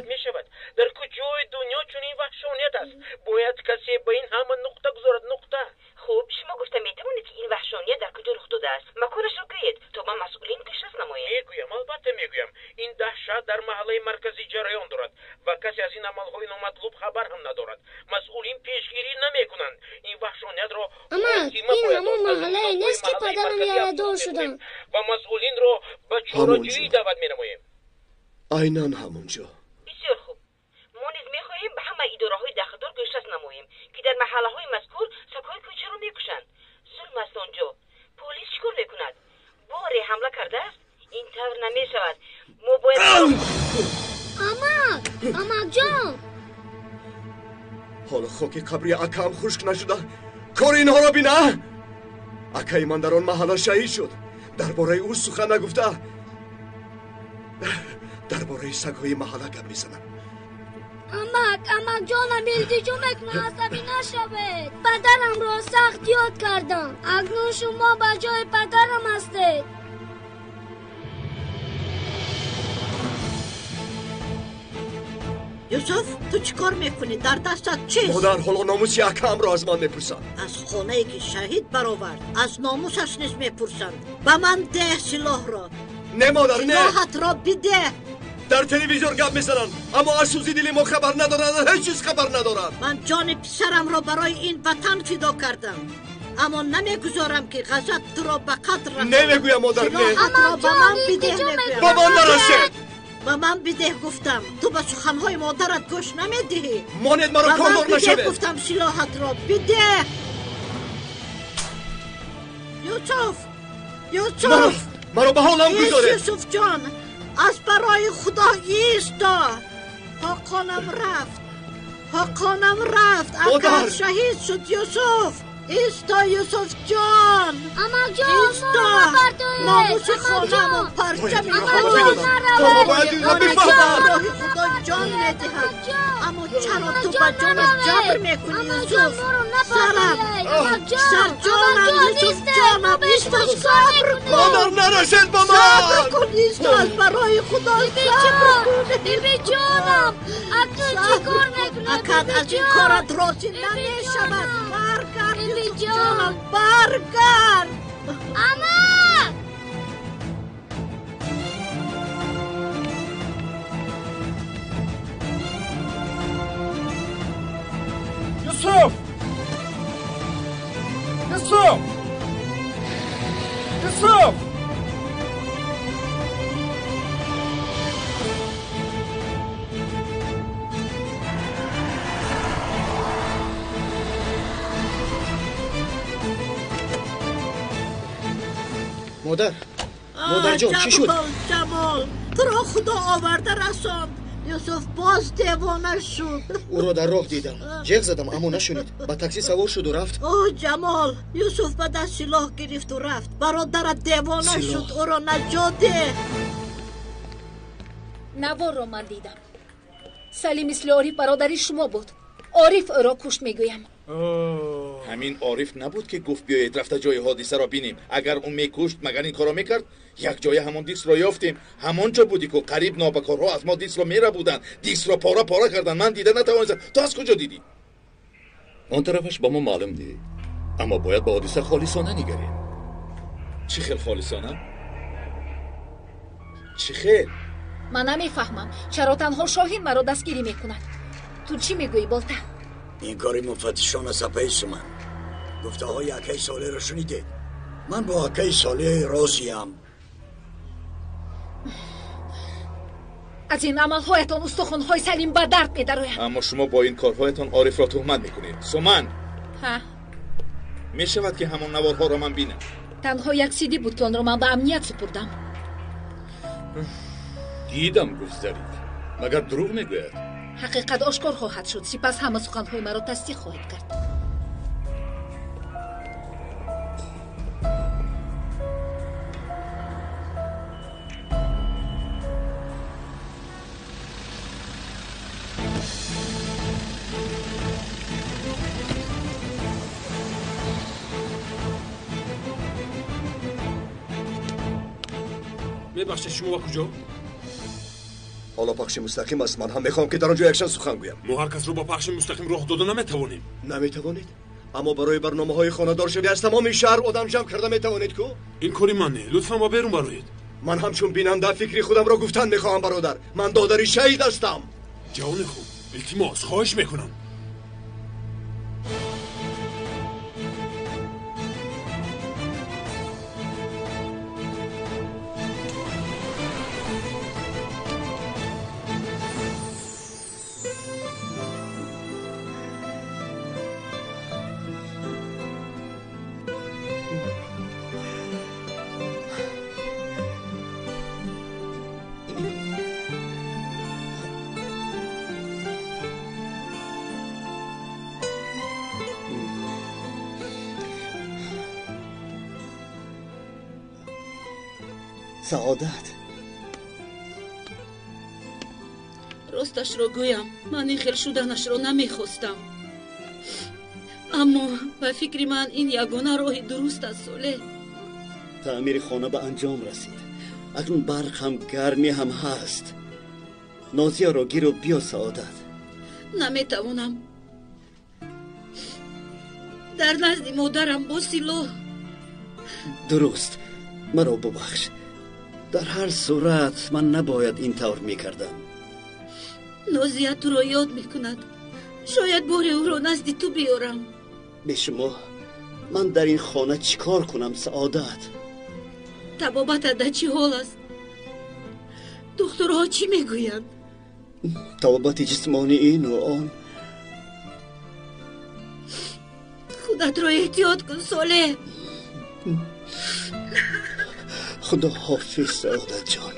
Мешавад. Дар куҷои дунё чунин ваҳшоният аст? Бояд касе ба ин ҳама нуқта гузорад, нуқта. Хуб, шумо гуфта метавонед, ки ин ваҳшоният дар куҷо рух додааст? Маконашро гӯед, то ба масъулин пешрас намоем. Мегӯям, албатта мегӯям. Ин даҳшат дар маҳаллаи марказӣ ҷараён дорад ва касе аз ин амалҳои номатлуб хабар ҳам надорад. Масъулин пешгирӣ намекунанд. Ин ваҳшониятро Амак, ин ҳамон маҳаллае нест, ки падарам ярадор шуданд. Ва масъулинро ба чораҷӯӣ даъват менамоем. Айнан ҳамон ҷо. Бисёр хуб. Мо низ мехоҳем ба ҳамаи идораҳои дахлдор гӯшрас намоем, ки дар маҳаллаҳои мазкур сагҳои кӯчаро мекушанд. Зулм аст он ҷо. Полис чӣ кор мекунад? Боре ҳамла кардааст? Ин тавр намешавад. Мо бояд. Амак, амакҷон. Ҳоло хоки қабри акаам хушк нашуда, кори инҳоро бина. Акаи ман дар он маҳалла шаҳид шуд. Дар бораи ӯ сухан нагуфта, дар бораи сагҳои маҳалла гап мезанам. Амак, амакҷонам, илтиҷо мекунам, асабӣ нашавед. Падарамро сахт ёд кардам. Акнун шумо ба ҷои падарам ҳастед. Юсуф, ту чӣ кор мекунӣ? Дар дастат чист? Модар, ҳоло номуси акаамро аз ман мепурсанд. Аз хонае ки шаҳид баровард, аз номусаш низ мепурсанд. Ба ман деҳ силоҳро. Не, модар, не. Силоҳатро бидеҳ. Дар телевизор гап мезананд, аммо аз сӯзи дили мо хабар надоранд, ҳеҷ чиз хабар надоранд. Ман ҷони писарамро барои ин ватан фидо кардам, аммо намегузорам, ки ғазаб туро ба қатл расонад. Не мегӯям, модар, не. Силоҳатро ба ман бидеҳ, мегӯям. Ба ман нарасед. Ба ман бидеҳ гуфтам. Ту ба суханҳои модарат гӯш намедиҳӣ. Монед маро, Ба ман кордор бидеҳ нашавед. гуфтам, силоҳатро бидеҳ. Юсуф, Юсуф! Маро ба ҳолам Ис, гузоред. Юсуфҷон, аз барои Худо исто. Ҳоқонам рафт, ҳоқонам рафт. Модар! Акат шаҳид шуд. Юсуф, исто, Юсуфҷон. Амакҷон, Исто. моро напартоед. Номуси Амакҷон. хонамон, парчами Амакҷон, хона. наравед. Бояд инро бифаҳмам. Роҳи Худо ҷон медиҳад, аммо чаро ту ба ҷонат ҷабр мекунӣ, Юсуф? Сарам, сарҷонам, Юсуфҷонам, исто, сабр кун. Модар, нарасед ба Сабр ман. кун, исто, аз барои Худо сабр кун. Бибиҷонам, акнун чӣ кор мекунед? Акат аз ин корат розӣ намешавад. Баргард, Юсуфҷонам, баргард. Амак! Юсуф! Юсуф! Юсуф! Модар, модарҷон, чӣ шуд? Ҷамол, Ҷамол, туро Худо оварда расонд. Юсуф боз девона шуд. Ӯро дар роҳ дидам, ҷеғ задам, аммо нашунид. Ба таксӣ савор шуду рафт. О, Ҷамол, Юсуф ба даст силоҳ гирифту рафт. Бародарат девона Силоҳ. шуд, ӯро наҷот деҳ. Наворро ман дидам. Салим мисли Ориф бародари шумо буд. Ориф ӯро кушт, мегӯям. Ҳамин Ориф набуд, ки гуфт, биёед, рафта ҷои ҳодисаро бинем? Агар ӯ мекушт, магар ин корро мекард? Як ҷоя ҳамон дискро ёфтем. Ҳамон ҷо будӣ ку. Қариб нобакорҳо аз мо дискро мерабуданд, дискро пора пора карданд. Ман дида натавонистам. Ту аз куҷо дидӣ? Он тарафаш ба мо маълум не, аммо бояд ба ҳодиса холисона нигарем. Чӣ хел холисона? Чӣ хел? Ман намефаҳмам, чаро танҳо Шоҳин маро дастгирӣ мекунад. Ту чӣ мегӯӣ, Болта? Ин кори муфаттишон аст, апаи Суман. Гуфтаҳои акаи Солеҳро шунидед. Ман бо акаи Солеҳ розиям. Аз ин амалҳоятон устухонҳои Салим ба дард медарояд. Аммо шумо бо ин корҳоятон Орифро туҳмат мекунед, Суман. Ҳа. Мешавад, ки ҳамон наворҳоро ман бинам? Танҳо як сидӣ буд, ки онро ман ба амният супурдам. Дидам, гуфт Зариф. Магар дурӯғ мегӯяд? Ҳақиқат ошкор хоҳад шуд. Сипас ҳама суханҳои маро тасдиқ хоҳед кард. Мебахшед, шумо ба куҷо? Ҳоло пахши мустақим аст. Ман ҳам мехоҳам, ки дар он ҷо якчанд сухан гӯям. Мо ҳар касро бо пахши мустақим роҳ дода наметавонем. Наметавонед? Аммо барои барномаҳои хонадоршавӣ аз тамоми шаҳр одам ҷамъ карда метавонед ку? Ин кори ман не. Лутфан ба берун бароед. Ман ҳамчун бинанда фикри худамро гуфтан мехоҳам, бародар. Ман додари шаҳид ҳастам. Ҷавони хуб, илтимос, хоҳиш мекунам. Саодат, росташро гӯям, ман ин хел шуданашро намехостам, аммо ба фикри ман ин ягона роҳи дуруст аст. Солеҳ, таъмири хона ба анҷом расид. Акнун барқ ҳам гармӣ ҳам ҳаст. Нозияро гиру биё. Саодат, наметавонам. Дар назди модарам бо силоҳ. Дуруст, маро бубахш. Дар ҳар сурат ман набояд ин тавр мекардам. Нозия туро ёд мекунад. Шояд боре ӯро назди ту биёрам. Бе шумо ман дар ин хона чӣ кор кунам, Саодат? Табобатат дар чӣ ҳол аст? Духтурҳо чӣ мегӯянд? Табобати ҷисмонӣ ину он. Худатро эҳтиёт кун, Солеҳ. Худо ҳофиз, Саодатҷон.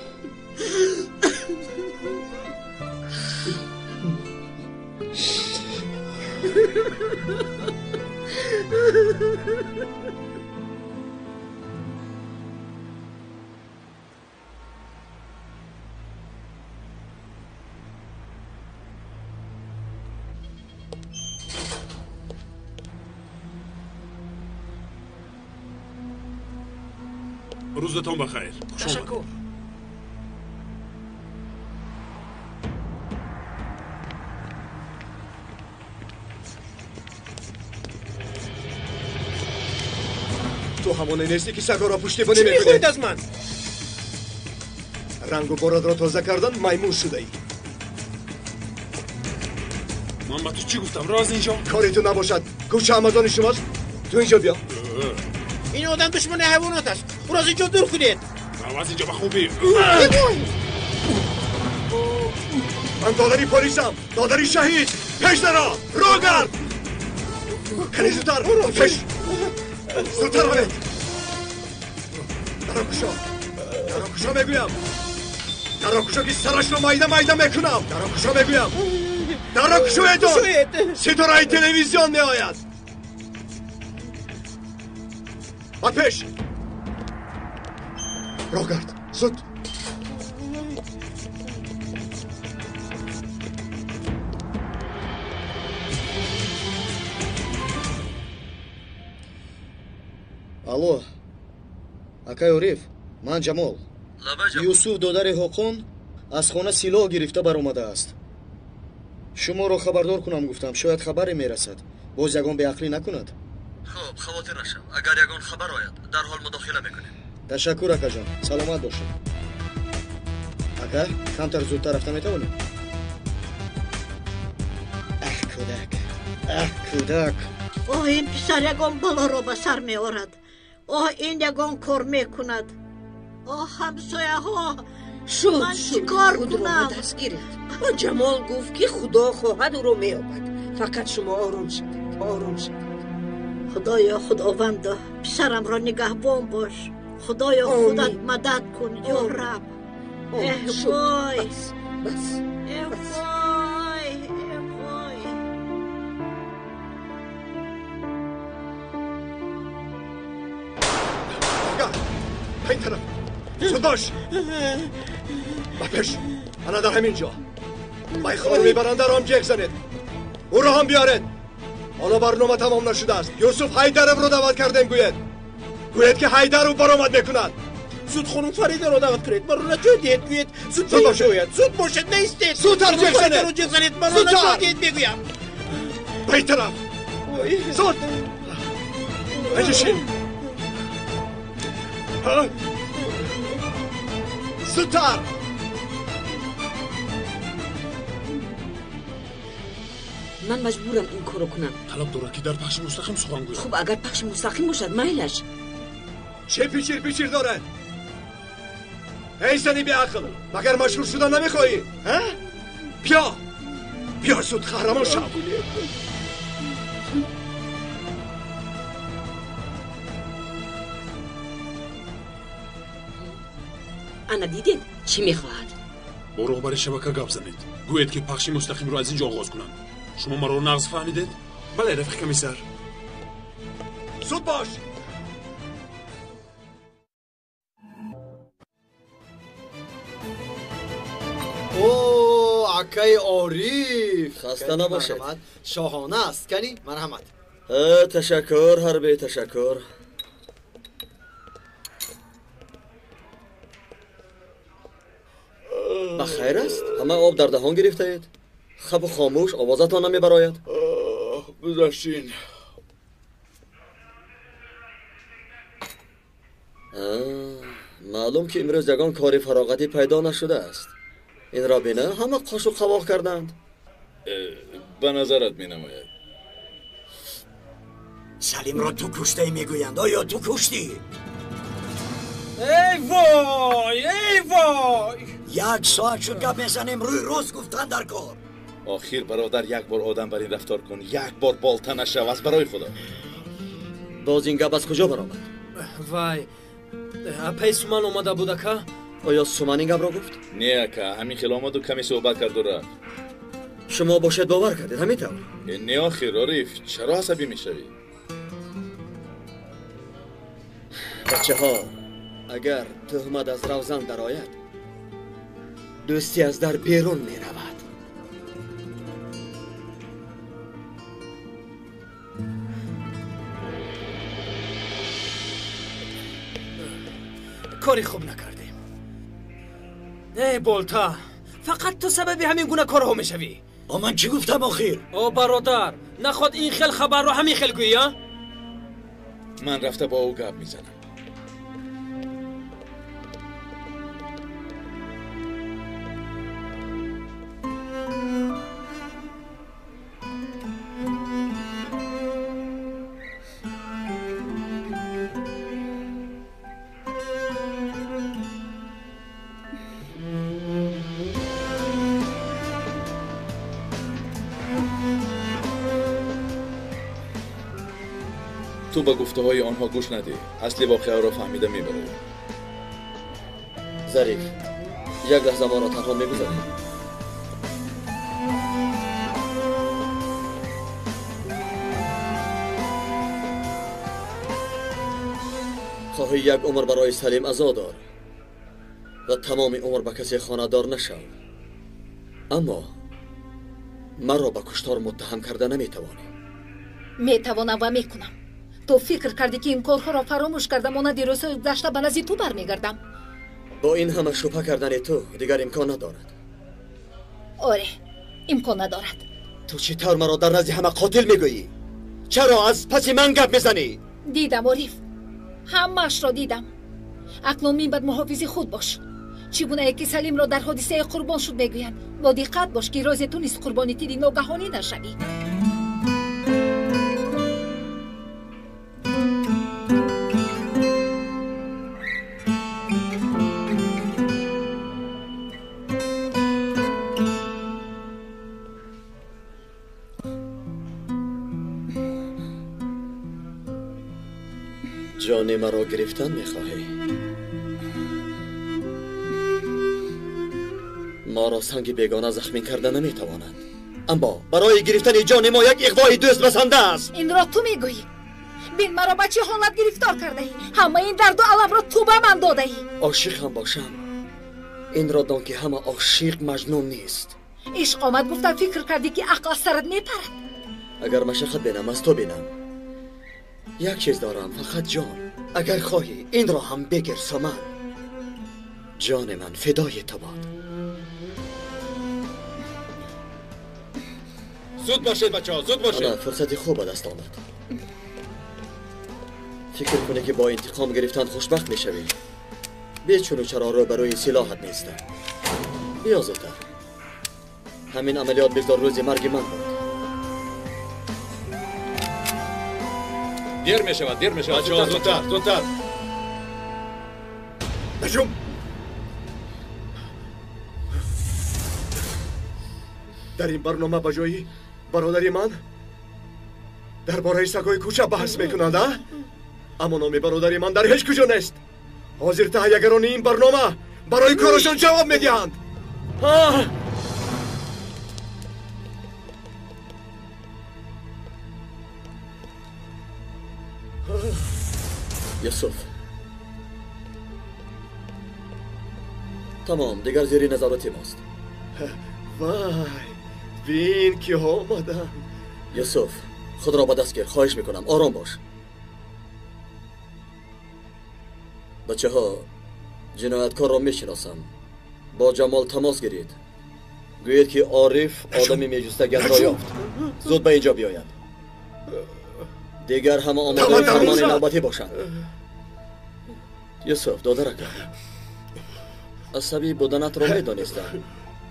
Рӯзатон ба хайр. Ташаккур. Ту ҳамоне нестӣ, ки сагоро пуштибонӣ Чӣ мекунӣ. мехоҳед аз ман? Рангу борадро тоза кардан маймун шудаӣ. Ман ба ту чӣ гуфтам? Ро аз ин ҷо. Кори ту набошад. Кӯча ҳамазони шумост. Ту инҷо биё. Ин одам душмани ҳайвонот аст. Ӯро аз ин ҷо дур кунед. Рав аз ин ҷо ба хубӣ. Ман додари полисам, додари шаҳид. Пеш даро, роҳ гард. Кани зудтар, пеш. Зудтар равед. Даро кушо. Даро кушо мегӯям. Даро кушо, ки сарашро майда майда мекунам. Даро кушо мегӯям. Даро кушоедон. Ситораи телевизион меояд. Ба пеш. Роҳ гард. Зуд. Алло, акай Ориф, ман Ҷамол. Юсуф додари Ҳоқон аз хона силоҳ гирифта баромадааст. Шуморо хабардор кунам гуфтам, шояд хабаре мерасад. Боз ягон беақлӣ накунад. Хуб, хавотир нашав. Агар ягон хабар ояд, дарҳол мудохила мекунем. Ташаккур, акаҷон, саломат бошед. Ака, камтар зудтар рафта метавонем? Аҳ, кӯдак, аҳ, кӯдак. Оҳ, ин писар ягон балоро ба сар меорад. Оҳ, ин ягон кор мекунад. Оҳ, ҳамсояҳо, Шуд, ман чӣ шуд, кор худро ба кунам? даст гиред. Ҷамол гуфт, ки Худо хоҳад, ӯро меёбад. Фақат шумо ором шавед, ором шавед. Худоё, Худовандо, писарамро нигаҳбон бош. Худоё, Омин. худат мадад кун, ё Раб. Эҳ, Шуд. вой. Бас, бас. Эҳ, вой, эҳ, вой. Ба ин тараф. Зуд бош. Ба пеш. Ана дар ҳамин ҷо. Майхоро мебаранд, дар ҳам ҷеғ занед. Ӯро ҳам биёред. Ҳоло барнома тамом нашудааст. Юсуф Ҳайдаровро даъват кардем, гӯед. Гӯед, ки Ҳайдаров баромад мекунад. Зуд хонум Фаридаро даъват кунед. Маро наҷот диҳед, гӯед. Зуд бошед. Зуд бошед, наистед. Зудтар ҷеғ занед. Фаридаро ҷеғ занед. Маро наҷот диҳед, мегӯям. Ба ин тараф. Зуд. Бинишин. Зудтар. Ман маҷбурам ин корро кунам. Талаб дорад ки дар пахши мустақим сухан гӯяд. Хуб, агар пахши мустақим бошад, майлаш. Чӣ пичир пичир дорад? Эй зани беақл, магар машҳур шудан намехоҳӣ? Биё, биё зуд қаҳрамон шав. Ана дидед чӣ мехоҳад? Бо роҳбари шабака гап занед. Гӯед ки пахши мустақимро аз ин ҷо оғоз кунанд. Шумо маро нағз фаҳмидед? Бале, рафиқи комиссар. Зуд бош. О, акаи Ориф, хаста набошед. Шоҳона аст, кани? Марҳамат. Ташаккур, ҳарбе ташаккур. Ба хайр аст? Ҳама об дар даҳон гирифтаед? Хабу хомӯш, овозатон намебарояд. Гузаштин. Маълум ки имрӯз ягон кори фароғатӣ пайдо нашудааст. Инро бина, ҳама қошу қавоқ карданд. Ба назарат менамояд. Салимро ту куштаӣ мегӯянд. Оё ту куштӣ? Эй вой, эй вой! Як соат шуд гап мезанем, рӯи рост гуфтан дар кор. Охир бародар, як бор одам бар ин рафтор кун, як бор болта нашав, аз барои худо. Боз ин гап аз куҷо баромад? Вай, апаи Суман омада буд, ака? Оё Суман ин гапро гуфт? Не, ака, ҳамин хел омаду каме суҳбат карду рафт. Шумо бошед бовар кардед, ҳамин тавр? Не, охир, Ориф, чаро асабӣ мешавӣ? Бачаҳо, агар туҳмат аз равзан дарояд, дӯстӣ аз дар берун меравад. Кори хуб накардем. Эй болта, фақат ту сабаби ҳамин гуна корҳо мешавӣ. О, ман чӣ гуфтам охир? О бародар, наход ин хел хабарро ҳамин хел гӯӣ, а? Ман рафта бо ӯ гап мезанам. Ту ба гуфтаҳои онҳо гӯш надеҳ. Асли воқеаро фаҳмида мебароӣ. Зариф, як лаҳза моро танҳо мегузарӣ? Хоҳӣ як умр барои Салим азо дор ва тамоми умр ба касе хонадор нашав. Аммо маро ба куштор муттаҳам карда наметавонӣ. Метавонам ва мекунам. Ту фикр кардӣ ки ин корҳоро фаромӯш карда монанди рӯзҳои гузашта ба назди ту бармегардам? Бо ин ҳама шубҳа кардани ту дигар имкон надорад. Оре, имкон надорад. Ту чӣ тавр маро дар назди ҳама қотил мегӯӣ? Чаро аз паси ман гап мезанӣ? Дидам, Ориф, ҳамаашро дидам. Акнун минбаъд муҳофизи худ бош. Чӣ гунае ки Салимро дар ҳодисаи қурбон шуд мегӯянд, бо диққат бош ки рӯзе ту низ қурбони тири ногаҳонӣ нашавӣ. ҷони маро гирифтан мехоҳӣ? Моро санги бегона захмӣ карда наметавонанд. Аммо барои гирифтани ҷони мо як иғвои дӯст басанда аст. Инро ту мегӯӣ? Бин маро ба чӣ ҳолат гирифтор кардаӣ? Ҳамаи ин дарду аламро ту ба ман додаӣ. Ошиқ ҳам бошам, инро дон ки ҳама ошиқ маҷнун нест. Ишқ омад гуфтам, фикр кардӣ ки ақл аз сарат мепарад. Агар машаққат бинам, аз ту бинам. Як чиз дорам, фақат ҷон. Агар хоҳӣ инро ҳам бигир, Суман. Ҷони ман фидои ту бод. Зуд бошед бачаҳо, зуд бошед. Ана фурсати хуб ба даст омад. Фикр кунӣ ки бо интиқом гирифтан хушбахт мешавӣ. Бечуну чаро рӯбарӯи силоҳат нестам. Биё зудтар. Ҳамин амалиёт бигзор рӯзи марги ман буд. Дер мешавад, дер мешавад. Бачаҳо зудтар, зудтар. Наҷум! Дар ин барнома ба ҷои бародари ман дар бораи сагҳои кӯча баҳс мекунанд, а? Аммо номи бародари ман дар ҳеҷ куҷо нест. Ҳозир таҳиягарони ин барнома барои корашон ҷавоб медиҳанд. Юсуф, тамом, дигар зери назорати мост. Вай, бин киҳо омаданд. Юсуф, худро ба даст гир, хоҳиш мекунам, ором бош. Бачаҳо, ҷинояткорро мешиносам. Бо Ҷамол тамос гиред. Гӯед ки Ориф одами меҷустаганро ёфт. Зуд ба инҷо биёяд. Дигар ҳама омодаи фармони навбатӣ бошанд. Юсуф, додаракам, асабӣ буданатро медонистам,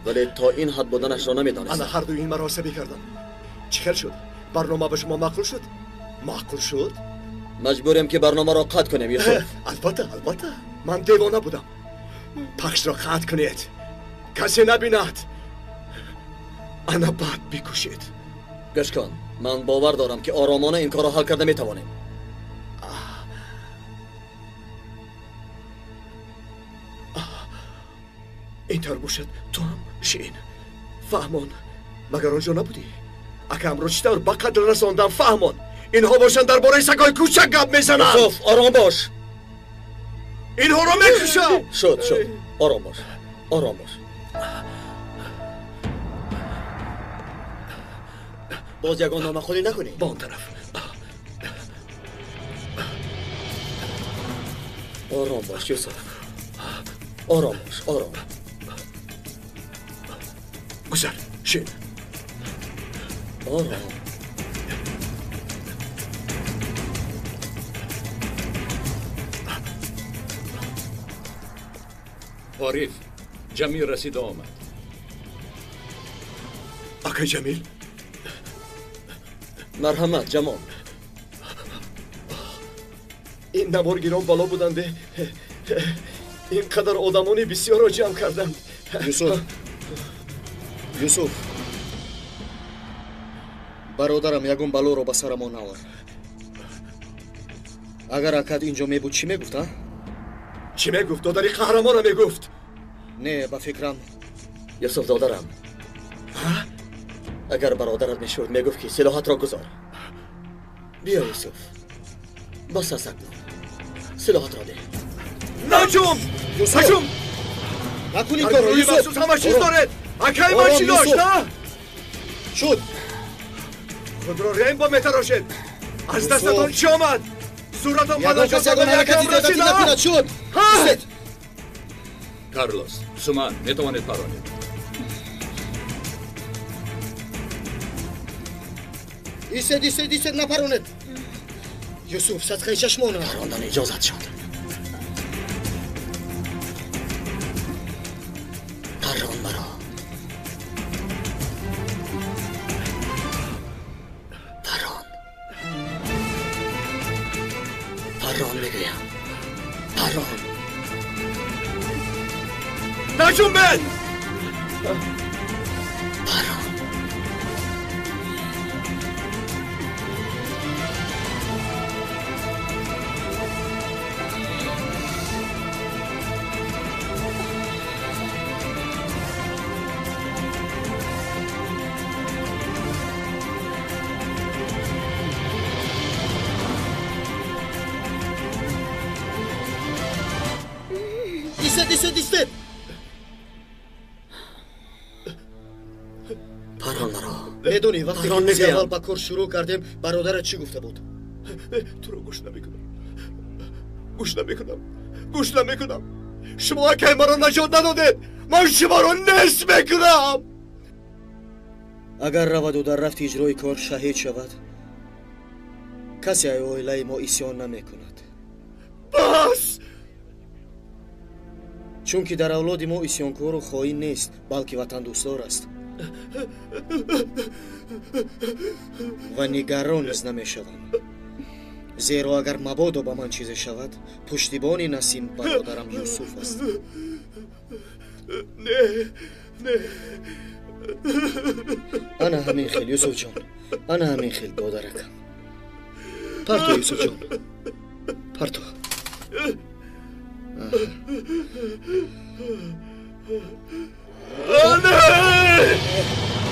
вале то ин ҳад буданашро намедонистам. Ана ҳар дуи ин маро асабӣ карданд. Чӣ хел шуд? Барнома ба шумо маъқул шуд? Маъқул шуд? Маҷбурем ки барномаро қатъ кунем, Юсуф. Албатта, албатта. Ман девона будам. Пахшро қатъ кунед. Касе набинад. Ана баъд бикушед. Гӯш кун, ман бовар дорам ки оромона ин корро ҳал карда метавонем. Ин тавр бошад, ту ҳам шин. Фаҳмон, магар он ҷо набудӣ? Акамро чӣ тавр ба қатл расондам, фаҳмон. Инҳо бошанд дар бораи сагҳои кӯча гап мезананд. Юсуф, ором бош. Инҳоро мекушам. Шуд, шуд. Ором бош, ором бош. Боз ягон номахолӣ накунӣ. Ба он тараф. Ором бош, Юсуф. Ором бош, ором. Гузар, шин. Ором. Ориф, Ҷамил расида омад. Акай Ҷамил? Марҳамат, Ҷамол. Ин наворгирон бало буданде. Ин қадар одамони бисёрро ҷамъ карданд. Юсуф, Юсуф, бародарам, ягон балоро ба сарамон наор. Агар акат инҷо мебуд, чӣ мегуфт, а? Чӣ мегуфт? Додари қаҳрамона мегуфт. Не, ба фикрам. Юсуф, додарам, агар бародарат мешуд, мегуфт ки силоҳатро гузор. Биё, Юсуф, бас аст акнун. Силоҳатро деҳ. Наҷум! Наҷум! Накун ин корро, Юсуф! Махсус ҳама чиз доред! Акаи ман чӣ дошт, а? Шуд! Худро Рембо метарошед! Аз дастатон чӣ омад? Суратон ба наҷот додани акам расид, а? Шуд! Карлос, Суман, метавонед паронед. Истед, истед, истед, напаронед! Юсуф, садқаи чашмона! Парондан иҷозат шуд. Парон маро. Парон. Парон мегӯям. Парон. Наҷумбед! Парон. Истед, истед, истед! Парон маро. Медонӣ, вақте ки рӯзи аввал ба кор шурӯъ кардем, бародарат чӣ гуфта буд? Туро гӯш намекунам. Гӯш намекунам. Гӯш намекунам. Шумо акай маро наҷот надодед, ман шуморо нест мекунам. Агар раваду дар рафти иҷрои кор шаҳид шавад, касе ай оилаи мо исён намекунад. Бас! Чунки дар авлоди мо исёнкору хоин нест, балки ватандӯстдор аст. Ва нигарон низ намешавам. Зеро агар мабодо ба ман чизе шавад, пуштибони Насим бародарам Юсуф аст. Не, не. Ана ҳамин хел, Юсуфҷон, ана ҳамин хел, додаракам. Парто, Юсуфҷон, парто.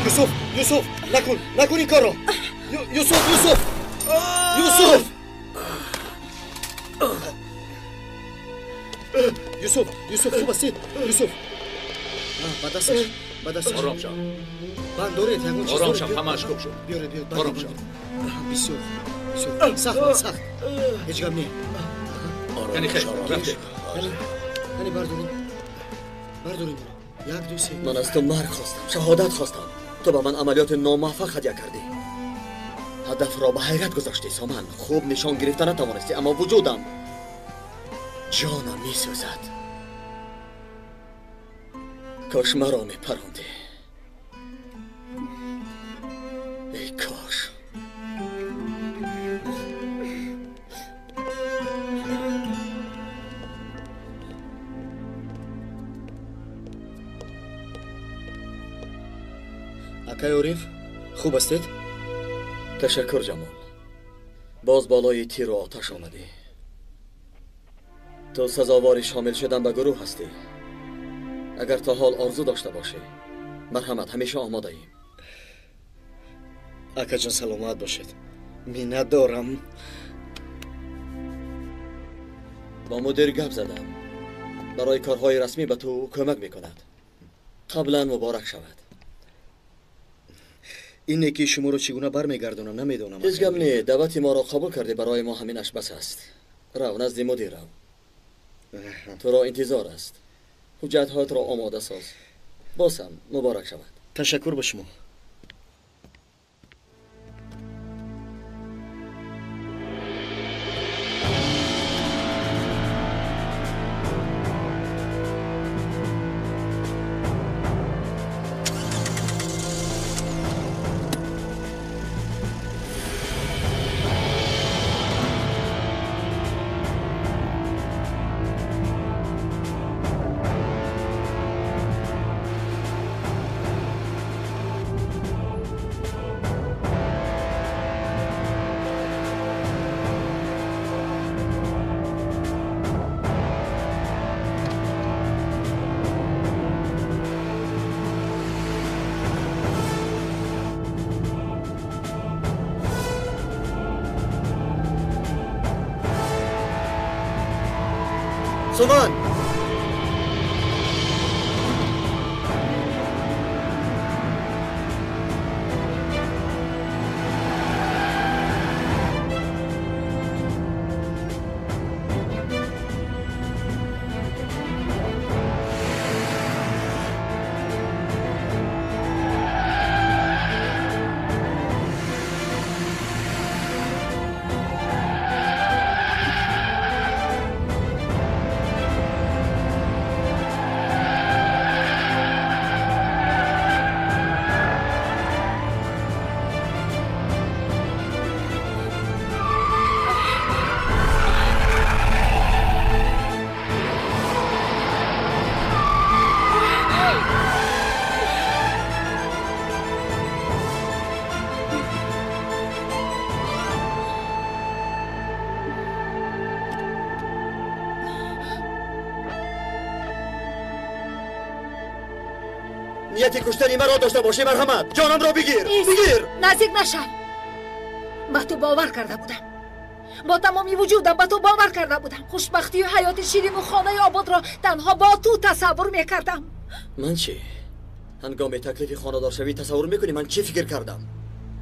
Юсуф, Юсуф, накун, накун ин корро. Юсуф, Юсуф, Юсуф, Юсуф, Юсуф, хуб ҳастед? Юсуф, ба дасташ, ба дасташ. Ором шав. Банд доред, ягон чиз Ором доред? шав, ҳамааш хуб шуд. Биёред, биёред, Ором шав. Бисёр хуб, бисёр сахт, сахт. Ҳеҷ гап не. Яъне хел, рафтем. Яъне бардорем, бардорем ӯро. Як, ду, се. Ман аз ту марг хостам, шаҳодат хостам. Ту ба ман амалиёти номуваффақ ҳадя кардӣ. Ҳадафро ба ҳайрат гузоштӣ, Соман. Хуб нишон гирифта натавонистӣ, аммо вуҷудам, ҷонам месӯзад. Кош маро мепарондӣ. Эй кош. Акай Ориф, хуб ҳастед? Ташаккур, Ҷамол. Боз болои тиру оташ омадӣ. Ту сазовори шомил шудан ба гурӯҳ ҳастӣ. Агар то ҳол орзу дошта бошӣ, марҳамат, ҳамеша омодаем. Акаҷон, саломат бошед. Миннат дорам. Бо мудир гап задам. Барои корҳои расмӣ ба ту кӯмак мекунад. Қаблан муборак шавад. Ине ки шуморо чӣ гуна бармегардонам, намедонам. Ҳеҷ гап не, даъвати моро қабул кардӣ, барои мо ҳаминаш бас аст. Рав, назди мудир рав. Туро интизор аст. Ҳуҷҷатҳоятро омода соз. Боз ҳам муборак шавад. Ташаккур ба шумо. Соман! Нияти куштани маро дошта бошӣ, марҳамат, ҷонамро бигир, бигир. Наздик нашав. Ба ту бовар карда будам. Бо тамоми вуҷудам ба ту бовар карда будам. Хушбахтию ҳаёти ширину хонаи ободро танҳо бо ту тасаввур мекардам. Ман чӣ? Ҳангоми таклифи хонадоршавӣ тасаввур мекунӣ ман чӣ фикр кардам?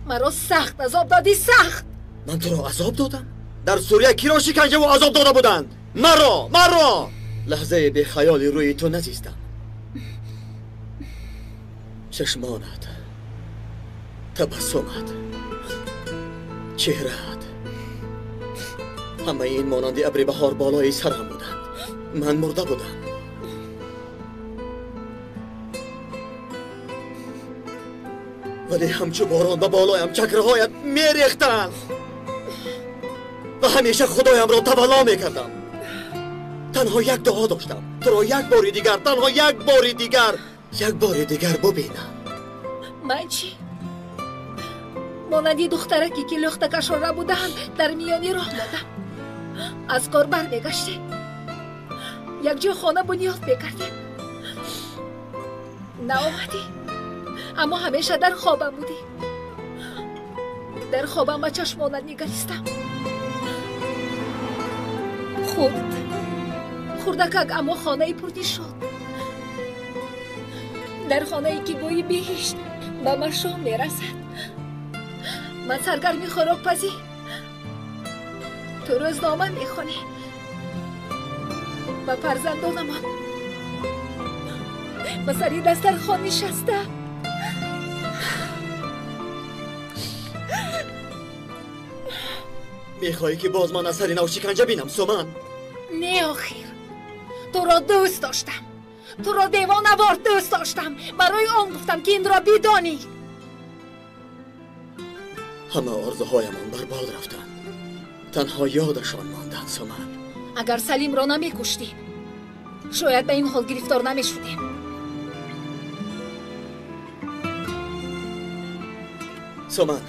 Маро сахт азоб додӣ, сахт. Ман туро азоб додам? Дар Сурия киро шиканҷаву азоб дода буданд? Маро, маро! Лаҳзае бе хаёли рӯи ту назистам. Чашмонат, табассумат, чеҳраат, ҳамаи ин монанди абри баҳор болои сарам буданд. Ман мурда будам. Вале ҳамчу борон ба болоям чакраҳоят мерехтанд ва ҳамеша худоямро тавалло мекардам. Танҳо як дуо доштам, туро як бори дигар, танҳо як бори дигар, як бори дигар бубинам. Ман чӣ? Монанди духтараке ки лӯхтакашро рабудаанд, дар миёни роҳ додам. Аз кор бармегаштем, якҷо хона бунёд мекардем. Наомадӣ, аммо ҳамеша дар хобам будӣ. Дар хобам ба чашмонат нигаристам. Хурд хурдакак, аммо хонаи пурнишод. Дар хонае ки бӯи биҳишт ба машом мерасад. Ман саргарми хӯрокпазӣ, ту рӯзнома мехонӣ ба фарзандонамон ба сари дастархон нишаста. Мехоҳӣ ки боз ман аз сари нав шиканҷа бинам, Суман? Не, охир туро дӯст доштам, туро девонавор дӯст доштам. Барои он гуфтам ки инро бидонӣ. Ҳама орзуҳоямон барбод рафтанд, танҳо ёдашон монданд, Суман. Агар Салимро намекуштӣ, шояд ба ин ҳол гирифтор намешудем. Суман,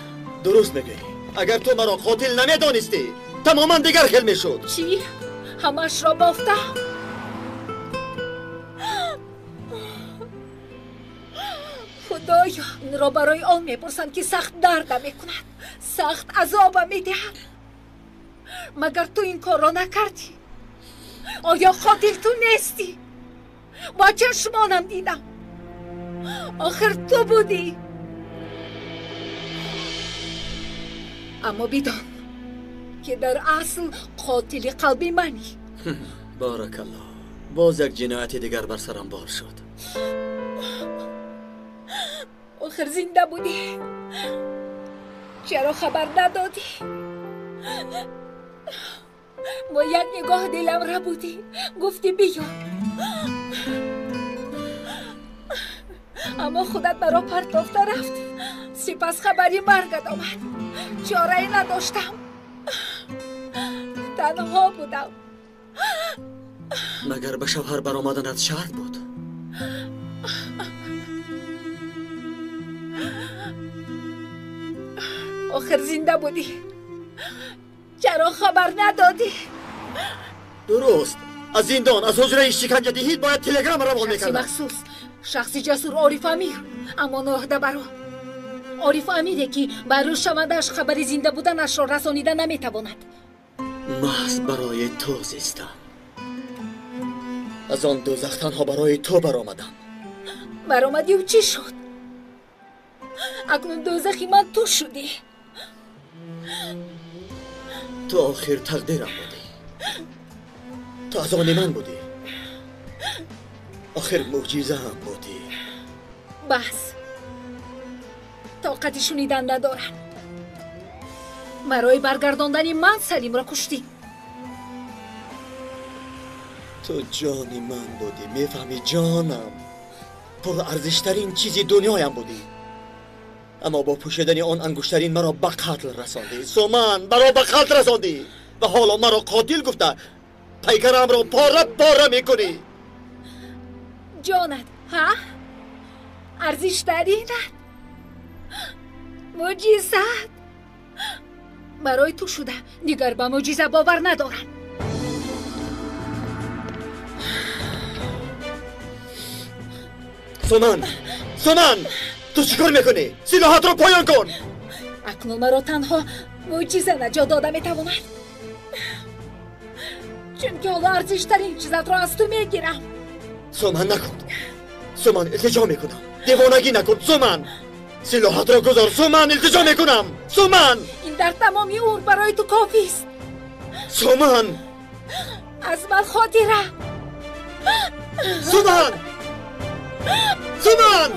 дуруст мегӯӣ. Агар ту маро қотил намедонистӣ, тамоман дигар хел мешуд. Чӣ? Ҳамаашро бофта? Худоё, инро барои он мепурсам ки сахт дардам мекунад, сахт азобам медиҳад. Магар ту ин корро накардӣ? Оё қотил ту нестӣ? Бо чашмонам дидам. Охир ту будӣ. Аммо бидон ки дар асл қотили қалби манӣ. Баракалло, боз як ҷинояти дигар бар сарам бор шуд. Охир зинда будӣ, чаро хабар надодӣ? Бо як нигоҳ дилам рабудӣ, гуфтӣ биё. Аммо худат маро партофта рафтӣ. Сипас хабари маргат омад. Чорае надоштам, танҳо будам. Магар ба шавҳар баромаданат шарт буд? Охир зинда будӣ, чаро хабар надодӣ? Дуруст, аз зиндон, аз ҳуҷраи шиканҷадиҳӣ бояд телеграмма равон мекардам. Шахси махсус, шахси ҷасур Ориф Амир, аммо ноҳда баро. Ориф Амире ки ба рӯзшавандааш хабари зинда буданашро расонида наметавонад. Маҳз барои ту зистам. Аз он дӯзах танҳо барои ту баромадам. Баромадию чӣ шуд? Акнун дӯзахи ман ту шудӣ. Ту охир тақдирам будӣ. Ту аз они ман будӣ. Охир мӯъҷизаам будӣ. Бас, тоқати шунидан надорам. Барои баргардондани ман Салимро куштӣ. Ту ҷони ман будӣ, мефаҳмӣ, ҷонам. Пурарзиштарин чизи дунёям будӣ. Аммо бо пӯшидани он ангуштарин маро ба қатл расондӣ. Суман, маро ба қатл расондӣ ва ҳоло маро қотил гуфта пайкарамро пора пора мекунӣ. Ҷонат, ҳа? Арзиштаринат, мӯъҷизаат барои ту шуда. Дигар ба мӯъҷиза бовар надорам. Суман, Суман, ту чӣ кор мекунӣ? Силоҳатро поён кун. Акнун маро танҳо мӯъҷиза наҷот дода метавонад, чунки ҳоло арзиштарин чизатро аз ту мегирам. Суман, накун. Суман, илтиҷо мекунам, девонагӣ накун. Суман, силоҳатро гузор. Суман, илтиҷо мекунам. Суман, ин дар тамоми умр барои ту кофист. Суман, аз ман хотира. Субҳан! Субҳан!